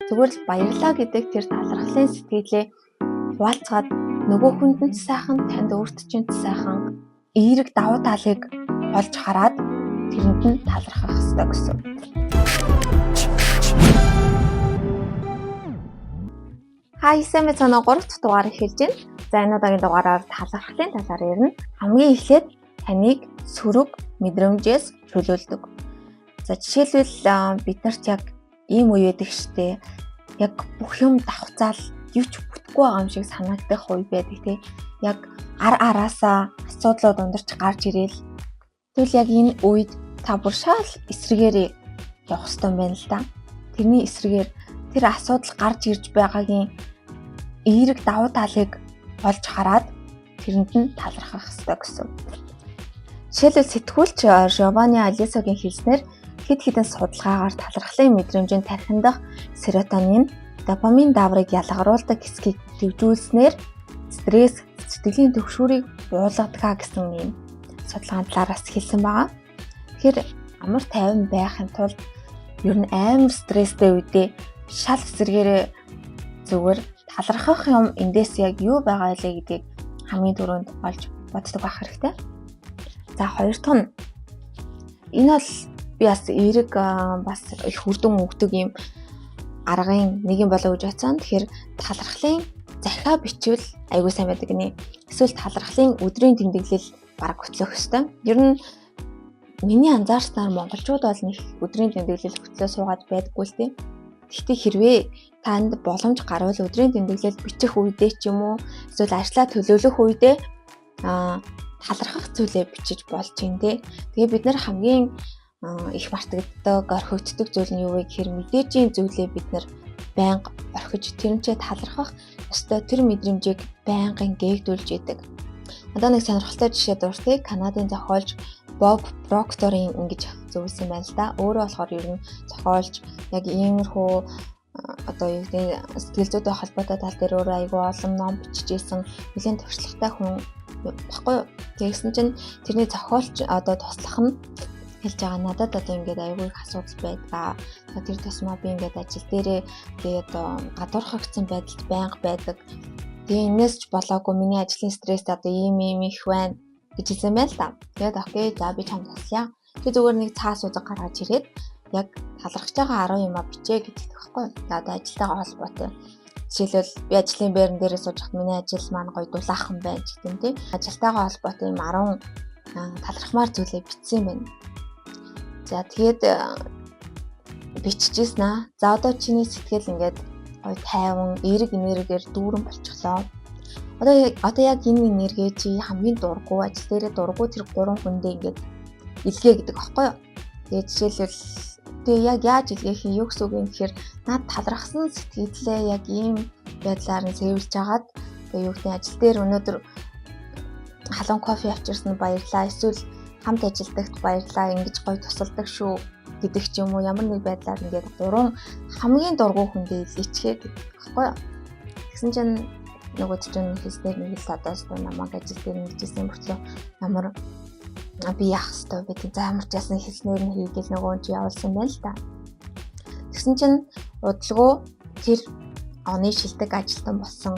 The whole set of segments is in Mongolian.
Зүгээр л баярлаа гэдэг тэр талархлын сэтгэлээ хуваалцгаад нөгөө хүнд нь сайхан, танд өөрт чинь сайхан эерэг давуу талыг олж хараад тэрэнд нь талархах ёстой гэсэн. Хай сайн мэцэнэ 3 дахь дугаар эхэлж байна. За энэ удаагийн дугаараар талархлын талаар ярина. Хамгийн эхлээд таныг сөрөг мэдрэмжээс чөлөөлдөг. За жишээлбэл бид нарт яг ийм үе байдаг штэ. Яг бүх юм давхцаал юу ч бүтэхгүй байгаа юм шиг санагдах үе байдаг тий. Яг ар араасаа асуудлууд ундарч гарч ирээл. Тэгвэл яг энэ үед та бүр шал эсрэгээрээ явах ёстой юм байна л да. Тэрний эсрэгээр тэр асуудал гарч ирж байгаагийн эерэг давуу талыг олж хараад тэрэнд нь талархах ёстой гэсэн. Жишээлбэл сэтгүүлч Жованни Алисогийн хэлснээр хэд хэдэн судалгаагаар талархлын мэдрэмжийн тархин дах серотонин, допамин дааврыг ялгаруулдаг хэсгийг идэвхжүүлснээр стресс, сэтгэлийн түгшүүрийг буулгадаг гэсэн ийм судалгааны талаараас хэлсэн байгаа. Тэгэхээр амар тайван байхын тулд ер нь амар стресстэй үедээ шал эсрэгээрээ зүгээр талархах юм эндээс яг юу байгаа вэ гэдгийг хамгийн түрүүнд олж боддог байх хэрэгтэй. За хоёр дахь нь энэ бол би бас эерэг бас их үр дүн өгдөг юм аргын нэг юм болоо гэж бодсон. Тэгэхээр талархлын захиа бичвэл айгүй сайн байдаг гинэ. Эсвэл талархлын өдрийн тэмдэглэл бараг хөтлөх ёстой. Ер нь миний анзаарснаар монголчууд бол нэг өдрийн тэмдэглэл хөтлөө суугаад байдаггүй л тийм. Гэхдээ хэрвээ танд боломж гарвал өдрийн тэмдэглэл бичих үедээ ч юм уу эсвэл ажлаа төлөвлөх үедээ талархах зүйлээ бичиж болж байна те. Тэгээ бид нар хамгийн их мартагддаг, орхигддог зүйл нь юу вэ гэхээр мэдээжийн зүйлээ бид нар байнга орхиж тэрнчээ талархах ёстой тэр мэдрэмжийг байнгын гээгдүүлж идэг. Одоо нэг сонирхолтой жишээ дуртыг Канадын зохиолч Боб Прокторын ингэж зөвлөсөн байна л да. Өөрөө болохоор ер нь зохиолч яг иймэрхүү одоо юу гэдэг сэтгэл зүйтэй холбоотой тал дээр өөрөө айгүй олон ном бичижсэн нэлээд туршлагатай хүн баггүй юу. Тэгсэн чинь тэрний зохиолч одоо туслах нь хэлж байгаа надад одоо ингээд айгүй их асуудал байдгаа. Тэр тусмаа би ингээд ажил дээрээ тэгээд гадуурхагдсан байдалд байнга байдаг. Тэгээ энэс ч болоогүй миний ажлын стресс одоо ийм ийм их байна гэж хэлсэн байна л да. Тэгээд окей, за би чамд туслая. Чи зүгээр нэг цаас узаг гаргаж ирээд яг талархаж байгаа 10 юмаа бичээ гэдэг байхгүй юу. За одоо ажилтайгаа холбоотой. Жишээлбэл би ажлын байран дээрээ сууж байхад миний ажил маань гоё дулаахан байна гэх юм тий. Ажилтайгаа холбоотой юм 10 талархмаар зүйлээ бичсэн юм байна. За тэгээд биччихсэн аа. За одоо чиний сэтгэл ингээд гоё тайван, эерэг энергиэр дүүрэн болчихлоо. Одоо яг энэ энерги чи хамгийн дургу ажил дээрээ дургу тэр гурван хүндээ ингээд илгээ гэдэг багхгүй юу? Тэгээд жишээлбэл тэгээ яг яаж илгээх юм юу гэсэн үг юм гэхээр над талархсан сэтгэлээ яг ийм байдлаар нь сэвэлж агаад тэгээ юу гэдэг ажил дээр өнөөдөр халуун кофе авчирсан баярлаа эсвэл хамт ажилдагт баярлаа ингэж гоё тусалдаг шүү гэдэг ч юм уу ямар нэг байдлаар ингээд гурван хамгийн дургу хүндээ илгээчихээ гэдэг багхгүй юу? Тэгсэн чинь нөгөөд чинь хэлснээр нэг л одоо намайг ажил дээр ингэжсэн мөртлөө ямар би яах ёстой вэ гэдэг за ямар ч яасан хэлснээр нь хийгээл нөгөө хүн чи явуулсан байна л да. Тэгсэн чинь удалгүй тэр оны шилдэг ажилтан болсон.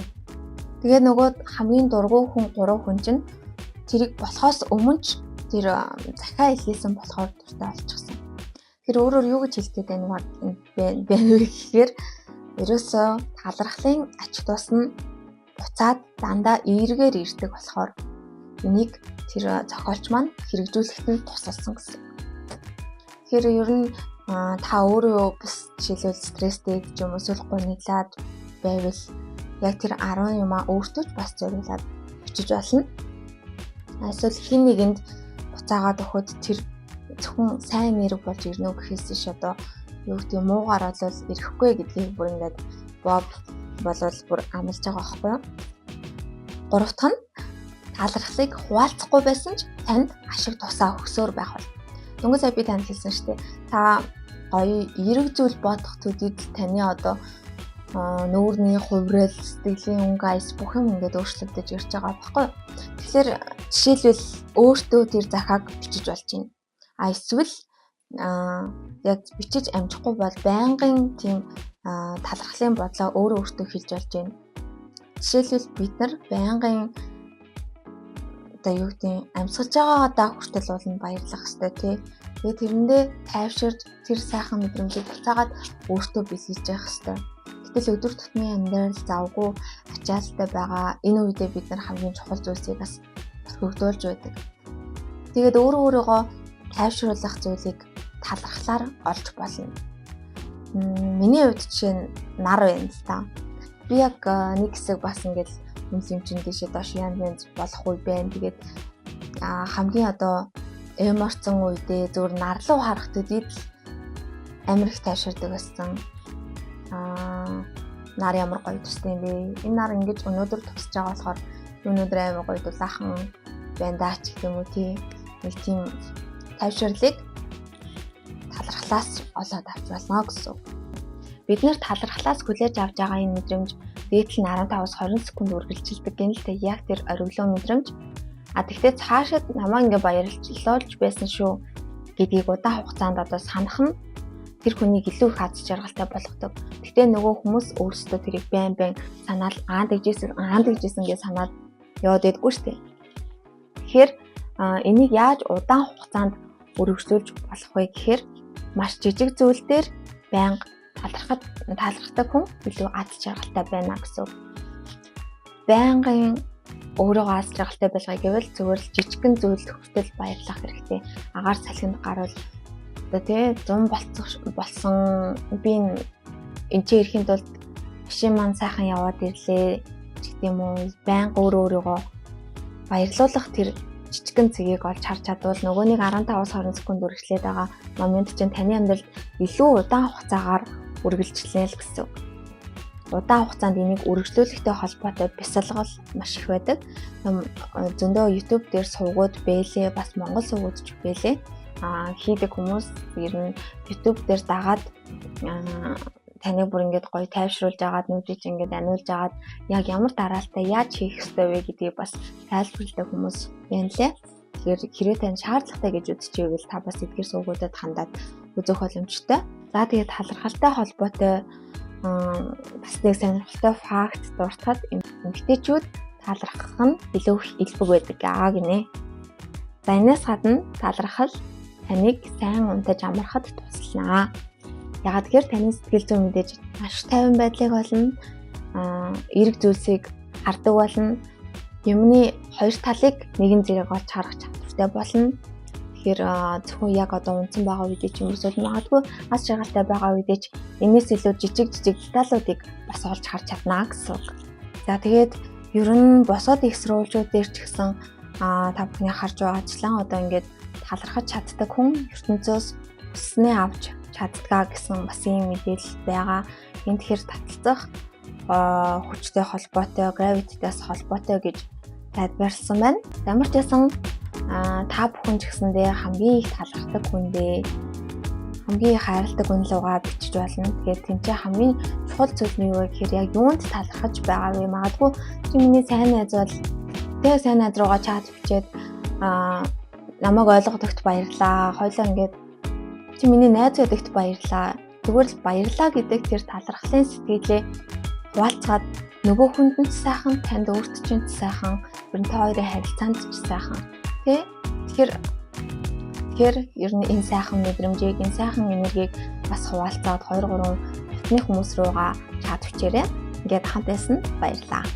Тэгээ нөгөө хамгийн дургу хүн гурван хүн чинь тэрийг болохоос өмнө ч тэр захиа илгээсэн болохоор дуртай болчихсон. Тэр өөрөөр юу гэж хэлэх гээд байна вэ гэхээр ерөөсөө талархлын ач тус нь буцаад дандаа эергээр ирдэг болохоор энийг тэр зохиолч маань хэрэгжүүлэхэд нь тусалсан гэсэн. Тэгэхээр ер нь та өөрөө бас жишээлбэл стресстэй гэж юм эсвэл гуниглаад байвал яг тэр 10 юмаа өөртөө ч бас зориулаад бичиж болно. Эсвэл хин нэгэнд буцаагаад өгөхөд тэр зөвхөн сайн нэрэг болж ирнэ үү гэхээс биш одоо юу гэдэг муугаар бол ирэхгүй гэдгийг бүр ингээд Боб болвол бүр амлаж байгаа байхгүй юу? Гурав дахь нь талархлыг хуваалцахгүй байсан ч танд ашиг тусаа өгсөөр байх бол. Дөнгөж сая би танд хэлсэн шүү дээ. Та гоё эерэг зүйл бодох төдийд таны одоо нүүрний хувирал, сэтгэлийн өнгө аяс бүх юм ингээд өөрчлөгдөж ирж байгаа байхгүй юу? Тэгэхээр жишээлбэл өөртөө тэр захааг бичиж болж байна. А эсвэл яг бичиж амжихгүй бол байнгын тийм талархлын бодлоо өөрөө өөртөө хэлж болж байна. Жишээлбэл, бид нар байнгын одоо юу гэдэг, амьсгалж байгаагаа хүртэл ууланд баярлах хэрэгтэй, тий. Тэгээд тэрэндээ тайвширж, тэр сайхан мэдрэмжийг буцаагаад өөртөө бэлгэлж явах хэрэгтэй. Гэтэл өдөр тутмын амьдрал завгүй, ачаалттай байгаа энэ үедээ бид нар хамгийн чухал зүйлсийг бас орхигдуулж байдаг. Тэгээд өөрөө өөрийгөө тайвшруулах зүйлийг талархлаар олж болно. Миний хувьд жишээ нь нар байна л та. Би яг нэг хэсэг бас ингээл хүмүүс юм чинь дээшээ доош янз янз болох үе байна. Тэгээд хамгийн одоо эмоцсон үедээ зөвхөн нар руу харах төдийд л амар их тайвширдаг байсан. Нар ямар гоё тусдаг юм бэ? Энэ нар ингэж өнөөдөр тусаж байгаа болохоор өнөөдөр амар гоё дулаахан байна даа ч гэх юм уу, тий. Нэг тийм тайвширлыг талархлаас олоод авч болно гэсэн үг. Бид нар талархлаас хүлээж авч байгаа энэ мэдрэмж дээд нь 15-аас 20 секунд үргэлжилдэг гэнэ л дээ, яг тэр ориглон мэдрэмж. А тэгтээ цаашид намаа ингээ баярлуулж байсан шүү гэдгийг удаан хугацаанд одоо санах нь тэр хүнийг илүү их аз жаргалтай болгодог. Тэгтээ нөгөө хүмүүс өөрсдөө тэрийг байн байн санаал аа тэгжсэн, аа тэгжсэн гэж санаад яваад байдаггүй шүү дээ. Тэгэхээр энийг яаж удаан хугацаанд өргөжлүүлж болох вэ гэхээр маш жижиг зүйл дээр байнга талархад талархдаг хүн илүү аз жаргалтай байна гэсэн үг. Байнгын өөрийгөө аз жаргалтай болгоё гэвэл зүгээр л жижигхэн зүйлд хүртэл баярлах хэрэгтэй. Агаар салхинд гарвал одоо тий 100 болцох болсон, би энэ ч ирэхийн тулд машин маань сайхан яваад ирлээ ч гэдэг юм уу. Байнга өөрөө өөрийгөө баярлуулах тэр жижигхэн цэгийг олж харж чадвал нөгөөнийг 15-аас 20 секунд үргэлжлээд байгаа момент чинь таны амьдралд илүү удаан хугацаагаар үргэлжлэнэ л гэсэн үг. Удаан хугацаанд энийг үргэлжлүүлэхтэй холбоотой бясалгал маш их байдаг. Зөндөө YouTube дээр сувгууд бэлээ, бас Монгол сувгууд ч бэлээ. Хийдэг хүмүүс ер нь YouTube дээр дагаад таныг бүр ингээд гоё тайвшруулж агаад, нүдийг ингээд аниулж агаад, яг ямар дараалтаа яаж хийх ёстой вэ гэдгийг бас тайлбарладаг хүмүүс байна лээ. Тэгэхээр хэрвээ тань шаардлагатай гэж үзчихвэл та бас эдгээр сувгуудад хандаад үзэх боломжтой. За, тэгээд талархалтай холбоотой бас нэг сонирхолтой факт дуртахад, эмэгтэйчүүд талархах нь илүү их элбэг байдаг аа гинэ. За, энэс гадна талархал таныг сайн унтаж амрахад туслана. Яагаад гэхээр таны сэтгэл зүйн мэдээж маш тайван байдлыг олно. Эерэг зүйлсийг хардаг болно. Юмны хоёр талыг нэгэн зэрэг олж харах чадвартай болно. Тэгэхээр зөвхөн яг одоо унтсан байгаа үедээ ч юм эсвэл магадгүй аз жаргалтай байгаа үедээ ч энэс илүү жижиг жижиг деталуудыг бас олж харж чадна гэсэн үг. За, тэгээд ер нь босоод их сурвалжууд дээр ч гэсэн та бүхний харж байгаачлан одоо ингээд талархаж чаддаг хүн ертөнцөөс хүссэнээ авч чаддгаа гэсэн бас ийм мэдээлэл байгаа. Энэ тэгэхээр таталцах хүчтэй холбоотой, gravity-таас холбоотой гэж тайлбарласан байна. Ямар ч байсан та бүхэн ч гэсэндээ хамгийн их талархдаг хүндээ, хамгийн их хайрладаг хүн лугаа бичиж болно. Тэгэхээр тэнцээ хамгийн чухал зүйл нь юу вэ гэхээр яг юунд талархаж байгаа вэ? Магадгүй чи миний сайн найз бол тэгээ сайн найз руугаа чат бичээд намайг ойлгодогт баярлаа. Хоёлоо ингээд чи миний найз байдагт баярлаа. Зүгээр л баярлаа гэдэг тэр талархлын сэтгэлээ хуваалцгаад нөгөө хүнд нь ч сайхан, танд өөрт чинь ч сайхан, ер нь та хоёрын харилцаанд ч сайхан. Тэ? Тэгэхээр ер нь энэ сайхан мэдрэмжийг, энэ сайхан энергийг бас хуваалцаад 2 3 дотны хүмүүс руугаа чат бичээрэй. Ингээд хамт байсан баярлаа.